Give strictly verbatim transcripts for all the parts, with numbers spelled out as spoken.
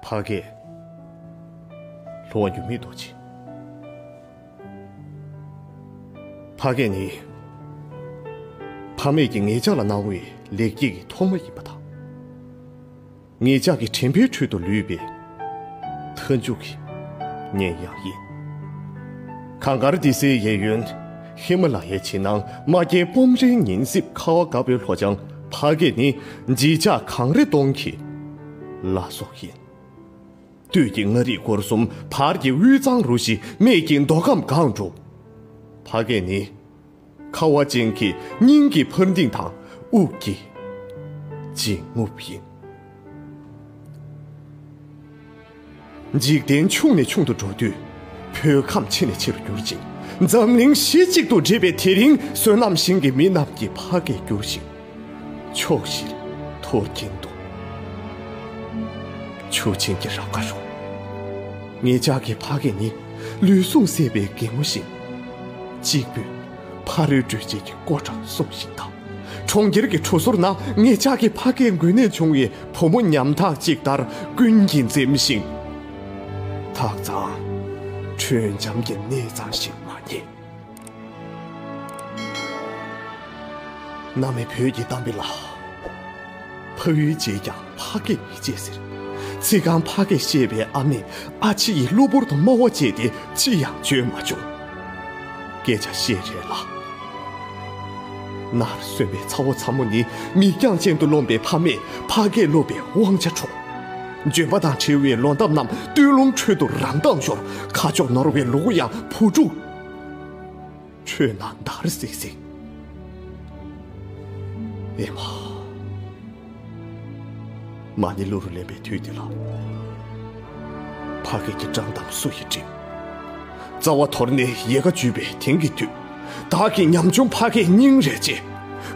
ཕ་སྐད། ལྷོ་བ་འགྱུར་མེད་རྡོ་རྗེ། ཕ་སྐད་ནི། ཕ་མེས་ཀྱིས་ངེད་ཅག་ལ་གནང་བའི་ལེགས་སྐྱེས་ཀྱི་ཐོག་མ་ཡིན་པ་དང་། ངེད་ཅག་གི་དྲན་པའི་ཁྲོད་དུ་ལུས་པའི་མཐའ་མཇུག་གི་གཉེན་ཡང་ཡིན། གངས་དཀར་ཏི་སེའི་གཡས་གཡོན་ཧི་མ་ལ་ཡའི་ཕྱི་ནང་རྨ་རྒྱལ་སྤོམ་རའི་ཉིན་སྲིབ་ཁ་བ་དཀར་པོའི་ལྷོ་བྱང་ཕ་སྐད་ནི་བརྗིད་ཆགས་གངས་རི་སྟོང་གི་བླ་སྲོག་ཡིན། སྟོད་ཀྱི་མངའ་རིས་སྐོར་གསུམ་བར་གྱི་དབུས་གཙང་རུ་བཞི་སྨད་ཀྱི་མདོ་ཁམས་སྒང་དྲུག་ཕ་སྐད་ནི། ཁ་བ་ཅན་གྱི་སྙིང་གི་འཕར་ལྡིང་དང་དབུགས་ཀྱི་འབྱིན་རྔུབ་ཡིན། འཇིག་རྟེན་ཆུང་ནས་ཆུང་དུ་འགྲོ་དུས། བོད་ཁམས་ཆེ་ནས་ཆེ་རུ་གྱུར་ཅིང་། འཛམ་གླིང་གཞི་གཅིག་ཏུ་འདྲེས་པའི་དེ་རིང་། བསོད་ནམས་ཞིང་གི་མི་རྣམས་ཀྱི་ཕ་སྐད་གྱུར་ཞིང་། ཕྱོགས་བཞིར་འཐོར་གྱིན་འདུག་ཆུ་ཆེན་གྱི་རབ་དགའ་རུ། ངེད་ཅག་གི་ཕ་སྐད་ནི་ལུས་ཟུངས་ཟད་པའི་རྒན་མོ་བཞིན། གཅིག་པུས་ཕ་རོལ་སྤྲོད་བྱེད་ཀྱི་སྐོར་བྲང་སྲུང་བཞིན་དང་། གྲོང་ཁྱེར་གྱི་གྲུ་ཟུར་ན་ངེད་ཅག་གི་ཕ་སྐད་འགོས་ནད་བྱུང་བའི་བུ་མོ་ཉམ་ཐག་ཅིག་ལྟར་ཀུན་གྱིས་འཛེམ་ཞིང་། ཐག་གཙང་དྲོད་འཇམ་གྱི་གནས་གཙང་ཞིག་མ་རྙེད། ན་མེད་བོད་ཀྱི་གཏམ་དཔེ་ལ། ཕ་ཡུལ་བརྗེད་ཀྱང་ཕ་སྐད་མི་བརྗེད་ཟེར། ཚིག་རྐང་ཕ་སྐད་བཤད་པའི་ཨ་མས་ཨ་ཕྱི་ཡི་གློ་བུར་དུ་སྨྲ་བ་བཅད་དེ་ཅི་ཡང་བརྗོད་མ་བྱུང་། སྐད་ཆ་བཤད་རེད་ལ། ནར་སོན་པའི་ཚ་བོ་ཚ་མོ་ནི་མིག་རྒྱང་ཅན་དུ་རློམ་པའི་ཕ་མས་ཕ་སྐད་སློབ་པའི་དབང་ཆ་འཕྲོག་ལྗོན་པ་དང་བྲལ་བའི་ལོ་འདབ་རྣམས་སྟོད་ལུང་ཁྲོད་དུ་རང་མདངས་ཤོར། ཁ་ཕྱོགས་ནོར་བའི་ལུ་གུ་ཡང་བུ་ཕྲུག་ཁྲོད་ན་འདར་སིག་སིག་ཨེ་མ། མ་ཎི་གླུ་རུ་ལེན་པའི་དུས་འདི་ལ། ཕ་སྐད་ཀྱི་བཀྲག་མདངས་སུ་ཡིས་འགྲིབ། རྩ་བ་དོར་ནས་ཡལ་ག་འཇུས་པའི་དེང་གི་དུས། བདག་གི་ཉམ་ཆུང་ཕ་སྐད་སྙིང་རེ་རྗེ།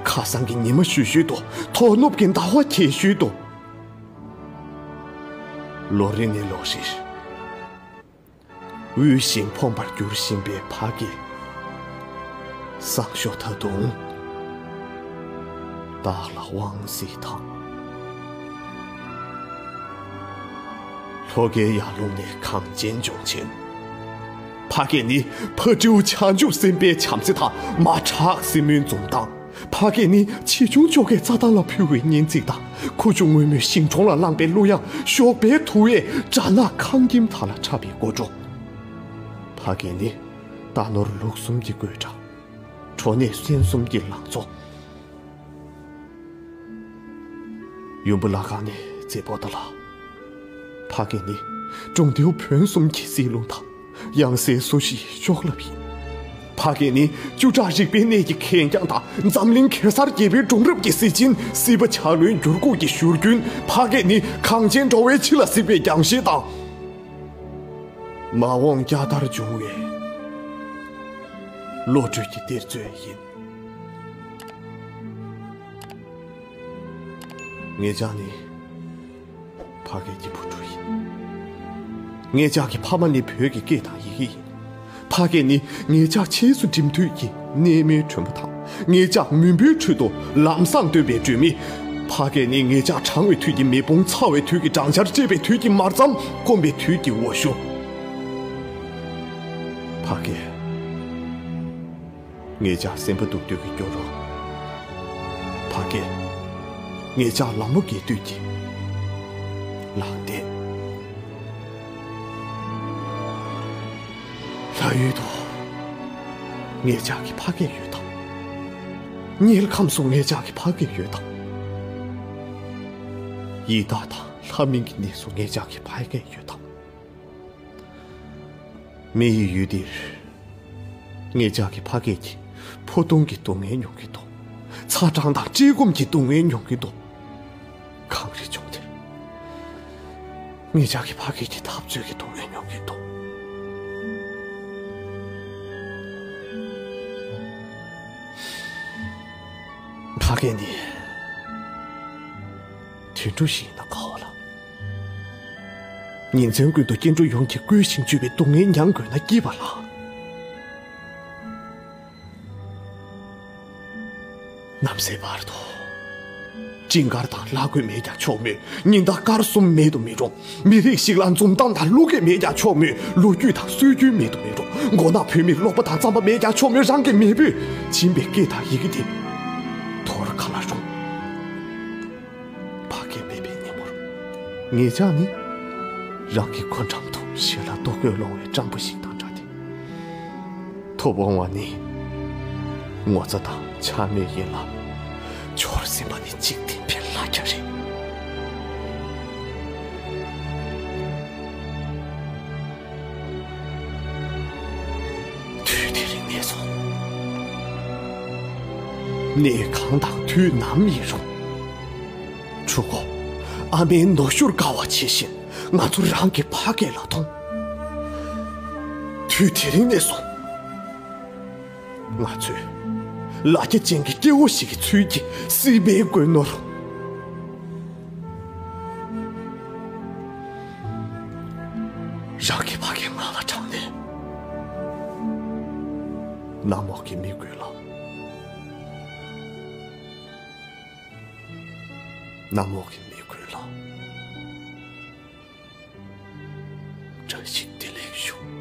ཁ་སང་གི་ཉི་མ་ཤུལ་ཤུལ་དུ། དོ་ནུབ་ཀྱི་ཟླ་བ་འཁྱིལ་ཤུལ་དུ། ལོ་རེ་ནས་ལོ་རེར། དབུལ་ཞིང་ཕོངས་པར་འགྱུར་བཞིན་པའི་ཕ་སྐད། སང་ཞོགས་ད་དུང་བདག་ལ་དབང་སྲིད་དང་། ལྷོ་ཁའི་ཡར་ཀླུང་ནས་གངས་ཅན་ལྗོངས་ཆེན། ཕ་སྐད་ནི་ཕ་སྤྲེའུ་བྱང་ཆུབ་སེམས་དཔའི་བྱམས་བརྩེ་དང་མ་བྲག་སྲིན་མོའི་འཛུམ་མདངས། ཕ་སྐད་ནི་ཆེ་ཆུང་ཅོག་གེའི་རྩྭ་ཐང་ལ་ཕུལ་བའི་སྙན་ཚིག་དང་། ཁུ་བྱུག་སྔོན་མོའི་ཞིང་གྲོང་ལ་བླངས་པའི་གླུ་དབྱངས། ཞོགས་པའི་དུ་བས་སྦྲ་ནག་ཁང་ཁྱིམ་དག་ལ་འཁྲབ་པའི་སྒོ་དྲུག་ཕ་སྐད་ནི་རྟ་ནོར་ལུག་གསུམ་གྱི་དགོད་སྒྲ། གྲོ་ནས་སྲན་གསུམ་གྱི་ལང་ཚོ། ཡུམ་བུ་བླ་སྒང་ནས་མཛེས་པོ་ད་ལ། ཕ་སྐད་ནི་གྲོང་རྡལ་བོན་གསུམ་གྱི་བསིལ་རླུང་དང་། གཡང་སའི་སོ་བཞིའི་གཤོག་རླབས་ཡིན། ཕ་སྐད་ནི་བཅུ་ཕྲག་རིག་པའི་གནས་ཀྱི་གད་རྒྱངས་དང་། འཛམ་གླིང་གེ་སར་རྒྱལ་པོའི་སྒྲུང་རབས་ཀྱི་གཟི་བྱིན། སྲིད་པ་ཆགས་ལོའི་འགྱུར་ཁུག་གི་བཞུར་རྒྱུན། ཕ་སྐད་ནི་གངས་ཅན་འགྲོ་བའི་འཆི་ལ་གཟིགས་པའི་རྒྱང་ཤེལ་དང་། མ་འོངས་རྒྱལ་དར་འབྱུང་བའི་བློ་གྲོས་ཀྱི་གཏེར་མཛོད་ཡིན། ངེད་ཅག་ནི་ཕ་སྐད་ཀྱི་བུ་ཕྲུག་ཡིན། ངེད་ཅག་གི་ཕ་མ་ནི་བོད་ཀྱི་སྐད་དང་ཡི་གེ་ཡིན། ཕ་སྐད་ནི་ངེད་ཅག་ཕྱིས་སུ་འགྲིམ་འདོད་ཀྱི་གནས་མལ་དྲོན་པོ་དང་། ངེད་ཅག་མུན་པའི་ཁྲོད་དུ་ལམ་བཟང་སྟོན་པའི་སྒྲོན་མེ། ཕ་སྐད་ནི་ངེད་ཅག་གྲང་བའི་དུས་ཀྱི་མེ་དཔུང་། ཚ་བའི་དུས་ཀྱི་སྦྲང་ཆར། བཀྲེས་པའི་དུས་ཀྱི་མར་རྩམ། སྐོམ་པའི་དུས་ཀྱི་འོ་ཞོ། ཕ་སྐད། ངེད་ཅག་སེམས་པ་སྡུག་དུས་ཀྱི་སྐྱོ་རོ། ཕ་སྐད། ངེད་ཅག་ལ་མོ་རྒས་དུས་ཀྱི་ལག་རྟེན། ལྷ་ཡུལ་དུ་ངེད་ཅག་གི་ཕ་སྐད་ཡོད་དམ། དམྱལ་ཁམས་སུ་ངེད་ཅག་གི་ཕ་སྐད་ཡོད་དམ། ཡི་དྭགས་དང་ལྷ་མིན་གྱི་གནས་སུ་ངེད་ཅག་གི་ཕ་སྐད་ཡོད་དམ། མི་ཡི་ཡུལ་འདིར། ངེད་ཅག་གི་ཕ་སྐད་ཀྱིས་ཕོ་ལྟུང་གི་སྡུག་བསྔལ་མྱོང་གི་འདུག་ཚ་གྲང་དང་བཀྲེས་སྐོམ་གྱི་སྡུག་བསྔལ་མྱོང་གི་འདུག་གངས་རི་ལྗོངས་འདིར། ངེད་ཅག་གི་ཕ་སྐད་ཀྱིས་འཐབ་རྩོད་ཀྱི་སྡུག་བསྔལ་མྱོང་གི་འདུག་ཕ་སྐད་ནི། དུད་འགྲོ་ཞིག་ཡིན་ན་དགའ་བ་ལ། ཉིན་མཚན་ཀུན་ཏུ་སྐྱེ་འགྲོ་ཡོངས་ཀྱིས་བསྐུལ་ཞིང་བཅོལ་བའི་སྡུག་བསྔལ་མྱང་དགོས་ན་སྐྱིད་པ་ལ། ནམ་ཟླའི་བར་དུ་ སྤྲིན་དཀར་དང་ལྷ་གོས་མེད་ཀྱང་ཆོག་མོད། ཉི་ཟླ་སྐར་གསུམ་མེད་དུ་མི་རུང་། མི་རིགས་ཤིག་ལ་འཛུམ་མདངས་དང་བློ་སྐྱེད་མེད་ཀྱང་ཆོག་མོད། ལོ་རྒྱུས་དང་སྲོལ་རྒྱུན་མེད་དུ་མི་རུང་། མགོ་ནག་བུད་མེད་ཀློག་པ་དང་རྩོམ་པ་མེད་ཀྱང་ཆོག་མོད། རང་གི་མེས་པོས་བྱིན་པའི་སྐད་དང་ཡི་གེ་དེ་དོར་ག་ལ་རུང་། ཕ་སྐད་མེད་པའི་ཉིན་མོར། ངེད་ཅག་ནི་རང་གི་འཁོར་འགྲམ་དུ་ཞེ་ལ་ལྟོ་གོས་སློང་བའི་སྤྲང་པོ་ཞིག་དང་འདྲ་སྟེ། ཐུབ་འོང་བ་ནི་ངོ་ཚ་དང་འཕྱ་སྨོད་ཡིན་ལ། འཆོར་ཟིན་པ་ནི་འཇིག་རྟེན་པའི་ལ་རྒྱ་རེད། དུས་དེ་རིང་ནས་བཟུང་། གནས་གང་དང་དུས་ནམ་ཡིན་རུང་། ཕྲུ་གུ། ཨ་མའི་ནུ་ཞོར་དགའ་བ་ཇི་བཞིན་ང་ཚོ་རང་གི་ཕ་སྐད་ལ་མཐོང་། དུས་དེ་རིང་ནས་བཟུང་། ང་ཚོས་ལ་རྒྱ་ཅན་གྱི་སྐྱེ་བོ་ཞིག་གི་ཚུལ་གྱིས་སྲིད་པའི་མགོན་ནོར། རང་གི་ཕ་སྐད་ངག་ལ་དྲངས་ནས། གནམ་འོག་གི་མི་ཀུན་ལ། གནམ་འོག་གི་མི་ཀུན་ལ། བཀྲ་ཤིས་བདེ་ལེགས་ཞུ།